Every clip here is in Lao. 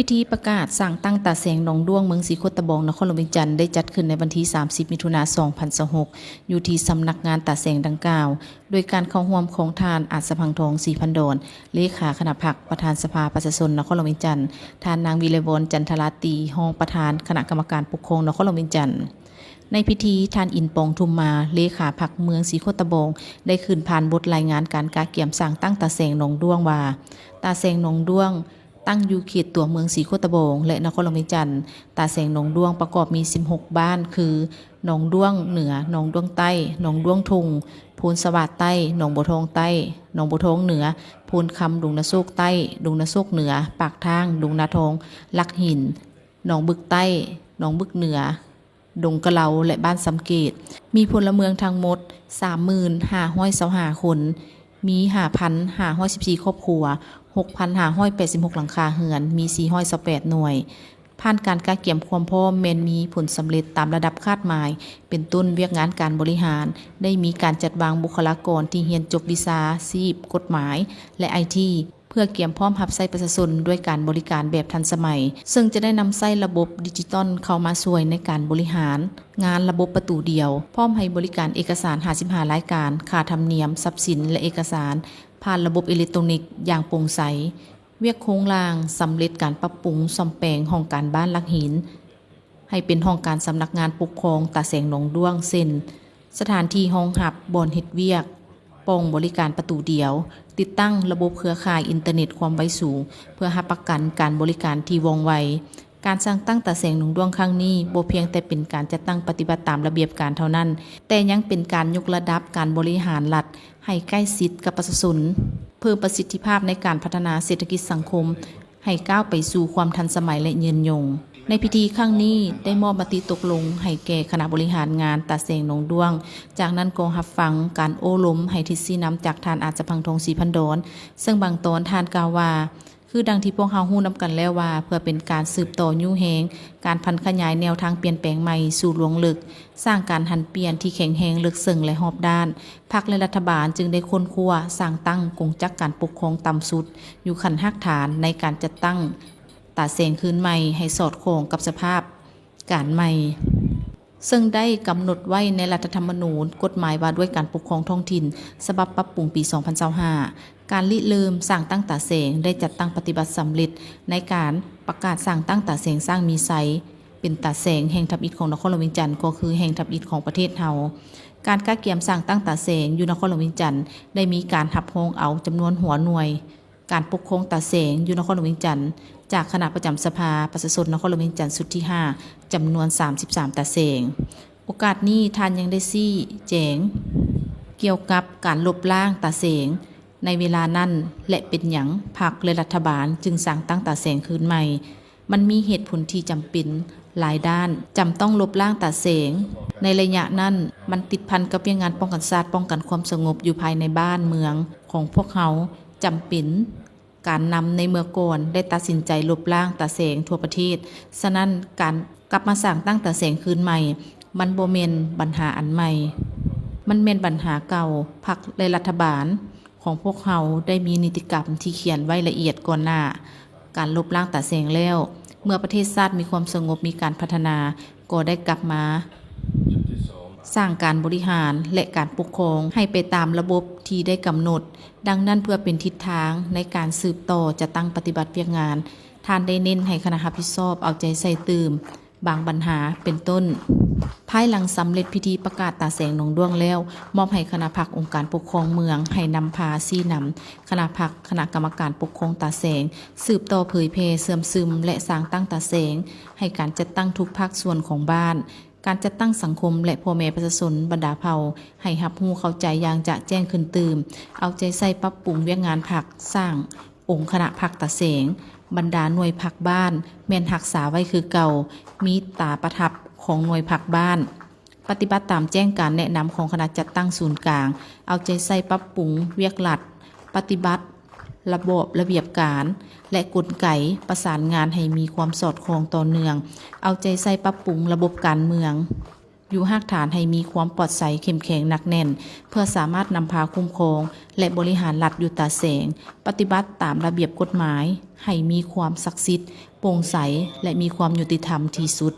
ພິທີປະກາດສ້າງຕັ້ງຕາແສງໜອງດ້ວງ ເມືອງສີໂຄດຕະບອງ ນະຄອນຫຼວງວຽງຈັນ ໄດ້ຈັດຂຶ້ນໃນວັນທີສາມສິບ ມິຖຸນາ ສອງພັນຊາວຫົກ ຢູ່ທີ່ສຳນັກງານຕາແສງດັ່ງກ່າວ ໂດຍການເຂົ້າຮ່ວມຂອງທ່ານ ອາດສະພັງທອງ ສີພັນດອນ ເລຂາຄະນະພັກ, ປະທານສະພາປະຊາຊົນນະຄອນຫຼວງວຽງຈັນ, ທ່ານນາງ ວິໄລວອນ ຈັນທະລາຕີ ຮອງປະທານຄະນະກຳມະການປົກຄອງນະຄອນຫຼວງວຽງຈັນ. ໃນພິທີ, ທ່ານ ອິນປອງ ທຸມມາ ເລຂາພັກເມືອງສີໂຄດຕະບອງ ໄດ້ຂຶ້ນຜ່ານບົດລາຍງານການກະກຽມສ້າງຕັ້ງຕາແສງໜອງດ້ວງວ່າ, ຕາແສງໜອງດ້ວງ ຕັ້ງຢູ່ເຂດຕົວເມືອງສີໂຄດຕະບອງ ແລະ ນະຄອນຫຼວງວຽງຈັນ. ຕາແສງໜອງດ້ວງປະກອບມີສິບຫົກບ້ານ ຄື ໜອງດ້ວງເໜືອ, ໜອງດ້ວງໃຕ້, ໜອງດ້ວງທຸ່ງ, ໂພນສະຫວາດໃຕ້, ໜອງບົວທອງໃຕ້, ໜອງບົວທອງເໜືອ, ໂພນຄຳ, ດົງນາໂຊກໃຕ້, ດົງນາໂຊກເໜືອ, ປາກທາງ, ດົງນາທອງ, ຫຼັກຫີນ, ໜອງບຶກໃຕ້, ໜອງບຶກເໜືອ, ດົງກະເລົາ ແລະ ບ້ານຊຳເກດ, ມີພົນລະເມືອງທັງໝົດ ສາມໝື່ນຫ້າຮ້ອຍຊາວຫ້າຄົນ, ມີ ຫ້າພັນຫ້າຮ້ອຍສິບສີ່ຄອບຄົວ, ຫົກພັນຫ້າຮ້ອຍແປດສິບຫົກຫຼັງຄາເຮືອນ, ມີ ສີ່ຮ້ອຍຊາວແປດໜ່ວຍ. ຜ່ານການກະກຽມຄວາມພ້ອມແມ່ນມີຜົນສຳເລັດຕາມລະດັບຄາດໝາຍ, ເປັນຕົ້ນວຽກງານການບໍລິຫານ, ໄດ້ມີການຈັດວາງບຸກຄະລາກອນທີ່ຮຽນຈົບວິຊາຊີບ, ກົດໝາຍ ແລະ ໄອທີ ເພື່ອກຽມພ້ອມຮັບໃຊ້ປະຊາຊົນດ້ວຍການບໍລິການແບບທັນສະໄໝ, ເຊິ່ງຈະໄດ້ນຳໃຊ້ລະບົບດິຈິຕອນເຂົ້າມາຊ່ວຍໃນການບໍລິຫານງານລະບົບປະຕູດຽວ, ພ້ອມໃຫ້ບໍລິການເອກະສານຫ້າສິບຫ້າລາຍການ, ຄ່າທຳນຽມ, ຊັບສິນ ແລະ ເອກະສານ ຜ່ານລະບົບເອເລັກໂຕນິກຢ່າງໂປ່ງໃສ. ວຽກໂຄງລ່າງສຳເລັດການປັບປຸງສ້ອມແປງຫ້ອງການບ້ານຫຼັກຫີນ ໃຫ້ເປັນຫ້ອງການສຳນັກງານປົກຄອງຕາແສງໜອງດ້ວງ ເຊັ່ນ ສະຖານທີ່ຮອງຮັບ, ບ່ອນເຮັດວຽກ, ປ່ອງບໍລິການປະຕູດຽວ, ຕິດຕັ້ງລະບົບເຄືອຂ່າຍອິນເຕີເນັດຄວາມໄວສູງ ເພື່ອຮັບປະກັນການບໍລິການທີ່ວ່ອງໄວ. ການສ້າງຕັ້ງຕາແສງໜອງດ້ວງຄັ້ງນີ້ ບໍ່ພຽງແຕ່ເປັນການຈັດຕັ້ງປະຕິບັດຕາມລະບຽບການເທົ່ານັ້ນ, ແຕ່ຍັງເປັນການຍົກລະດັບການບໍລິຫານລັດໃຫ້ໃກ້ຊິດກັບປະຊາຊົນ, ເພີ່ມປະສິດທິພາບໃນການພັດທະນາເສດຖະກິດສັງຄົມ ໃຫ້ກ້າວໄປສູ່ຄວາມທັນສະໄໝ ແລະ ຍືນຍົງ. ໃນພິທີຄັ້ງນີ້ ໄດ້ມອບມະຕິຕົກລົງໃຫ້ແກ່ຄະນະບໍລິຫານງານຕາແສງໜອງດ້ວງ, ຈາກນັ້ນກໍຮັບຟັງການໂອ້ລົມໃຫ້ທິດຊີ້ນຳຈາກທ່ານອາດສະພັງທອງ ສີພັນດອນ, ເຊິ່ງບາງຕອນທ່ານກ່າວວ່າ, ຄືດັ່ງທີ່ພວກເຮົາຮູ້ນຳກັນແລ້ວວ່າ ເພື່ອເປັນການສືບຕໍ່ຍູ້ແຮງການຜັນຂະຫຍາຍແນວທາງປ່ຽນແປງໃໝ່ສູ່ລວງເລິກ, ສ້າງການຫັນປ່ຽນທີ່ແຂງແຮງ, ເລິກເຊິ່ງ ແລະ ຮອບດ້ານ, ພັກ ແລະ ລັດຖະບານຈຶ່ງໄດ້ຄົ້ນຄວ້າສ້າງຕັ້ງກົງຈັກການປົກຄອງຕ່ຳສຸດຢູ່ຂັ້ນຮາກຖານໃນການຈັດຕັ້ງຕາແສງຄືນໃໝ່ໃຫ້ສອດຄ່ອງກັບສະພາບການໃໝ່, ເຊິ່ງໄດ້ກຳນົດໄວ້ໃນລັດຖະທຳມະນູນ, ກົດໝາຍວ່າດ້ວຍການປົກຄອງທ້ອງຖິ່ນ ສະບັບປັບປຸງປີສອງພັນຊາວຫ້າ. ການລິເລີ່ມສ້າງຕັ້ງຕາແສງໄດ້ຈັດຕັ້ງປະຕິບັດສຳເລັດໃນການປະກາດສ້າງຕັ້ງຕາແສງຊ້າງມີໄຊ ເປັນຕາແສງແຫ່ງທຳອິດຂອງນະຄອນຫຼວງວຽງຈັນ, ກໍຄືແຫ່ງທຳອິດຂອງປະເທດເຮົາ. ການກະກຽມສ້າງຕັ້ງຕາແສງຢູ່ນະຄອນຫຼວງວຽງຈັນ ໄດ້ມີການຮັບຮອງເອົາຈຳນວນຫົວໜ່ວຍການປົກຄອງຕາແສງຢູ່ນະຄອນຫຼວງວຽງຈັນ ຈາກຄະນະປະຈຳສະພາປະຊາຊົນນະຄອນຫຼວງວຽງຈັນຊຸດທີຫ້າ ຈຳນວນສາມສິບສາມຕາແສງ. ໂອກາດນີ້ທ່ານຍັງໄດ້ຊີ້ແຈງກ່ຽວກັບການລົບລ້າງຕາແສງໃນເວລານັ້ນ ແລະ ເປັນຫຍັງພັກ ແລະ ລັດຖະບານຈຶ່ງສ້າງຕັ້ງຕາແສງຄືນໃໝ່. ມັນມີເຫດຜົນທີ່ຈຳເປັນຫຼາຍດ້ານ, ຈຳຕ້ອງລົບລ້າງຕາແສງ. ໃນໄລຍະນັ້ນ, ມັນຕິດພັນກັບວຽກງານປ້ອງກັນຊາດ, ປ້ອງກັນຄວາມສະຫງົບຢູ່ພາຍໃນບ້ານເມືອງຂອງພວກເຮົາ. ຈຳເປັນ ການນຳໃນເມື່ອກ່ອນໄດ້ຕັດສິນໃຈລົບລ້າງຕາແສງທົ່ວປະເທດ. ສະນັ້ນ, ການກັບມາສ້າງຕັ້ງຕາແສງຄືນໃໝ່ ມັນບໍ່ແມ່ນບັນຫາອັນໃໝ່. ມັນແມ່ນບັນຫາເກົ່າ. ພັກ ແລະ ລັດຖະບານຂອງພວກເຮົາໄດ້ມີນິຕິກຳທີ່ຂຽນໄວ້ລະອຽດກ່ອນໜ້າການລົບລ້າງຕາແສງແລ້ວ. ເມື່ອປະເທດຊາດມີຄວາມສະຫງົບ, ມີການພັດທະນາ, ກໍໄດ້ກັບມາສ້າງການບໍລິຫານ ແລະ ການປົກຄອງໃຫ້ໄປຕາມລະບົບທີ່ໄດ້ກຳນົດ. ດັ່ງນັ້ນ, ເພື່ອເປັນທິດທາງໃນການສືບຕໍ່ຈັດຕັ້ງປະຕິບັດວຽກງານ, ທ່ານໄດ້ເນັ້ນໃຫ້ຄະນະຮັບຜິດຊອບເອົາໃຈໃສ່ຕື່ມບາງບັນຫາ ເປັນຕົ້ນ, ພາຍຫຼັງສຳເລັດພິທີປະກາດຕາແສງໜອງດ້ວງແລ້ວ, ມອບໃຫ້ຄະນະພັກອົງການປົກຄອງເມືອງໃຫ້ນຳພາຊີ້ນຳຄະນະພັກ, ຄະນະກຳມະການປົກຄອງຕາແສງ ສືບຕໍ່ເຜີຍແຜ່, ເຊື່ອມຊຶມ ແລະ ສ້າງຕັ້ງຕາແສງໃຫ້ການຈັດຕັ້ງທຸກພາກສ່ວນຂອງບ້ານ, ການຈັດຕັ້ງສັງຄົມ ແລະ ພໍ່ແມ່ປະຊາຊົນບັນດາເຜົ່າ ໃຫ້ຮັບຮູ້ເຂົ້າໃຈຢ່າງຈະແຈ້ງຂຶ້ນຕື່ມ, ເອົາໃຈໃສ່ປັບປຸງວຽກງານພັກ, ສ້າງອົງຄະນະພັກຕາແສງ, ບັນດາໜ່ວຍພັກບ້ານແມ່ນຮັກສາໄວ້ຄືເກົ່າ, ມີຕາປະທັບຂອງໜ່ວຍພັກບ້ານ, ປະຕິບັດຕາມແຈ້ງການແນະນຳຂອງຄະນະຈັດຕັ້ງສູນກາງ, ເອົາໃຈໃສ່ປັບປຸງວຽກລັດ, ປະຕິບັດ ລະບອບລະບຽບການ ແລະ ກົນໄກປະສານງານໃຫ້ມີຄວາມສອດຄ່ອງຕໍ່ເນື່ອງ, ເອົາໃຈໃສ່ປັບປຸງລະບົບການເມືອງ, ຢູ່ຮາກຖານໃຫ້ມີຄວາມປອດໃສເຂັ້ມແຂງໜັກແໜ້ນ ເພື່ອສາມາດນຳພາຄຸ້ມຄອງ ແລະ ບໍລິຫານລັດຢູ່ຕາແສງ, ປະຕິບັດຕາມລະບຽບກົດໝາຍ ໃຫ້ມີຄວາມສັກສິດ, ໂປ່ງໃສ ແລະ ມີຄວາມຍຸຕິທຳທີ່ສຸດ.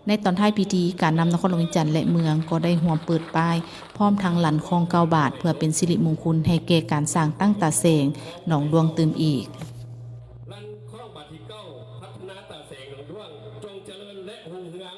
ໃນຕອນທ້າຍພິທີ, ການນຳນະຄອນຫຼວງວຽງຈັນ ແລະ ເມືອງ ກໍໄດ້ຮ່ວມເປີດປ້າຍ ພ້ອມທັງລັນຄ້ອງເກົ້າບາດ ເພື່ອເປັນສິລິມົງຄຸນໃຫ້ແກ່ການສ້າງຕັ້ງຕາແສງໜອງດ້ວງຕື່ມອີກ. ລັນຄ້ອງບາດທີເກົ້າ ພັດທະນາຕາແສງໜອງດ້ວງ ຈົ່ງຈະເລີນ ແລະ ຮຸ່ງເຮືອງ.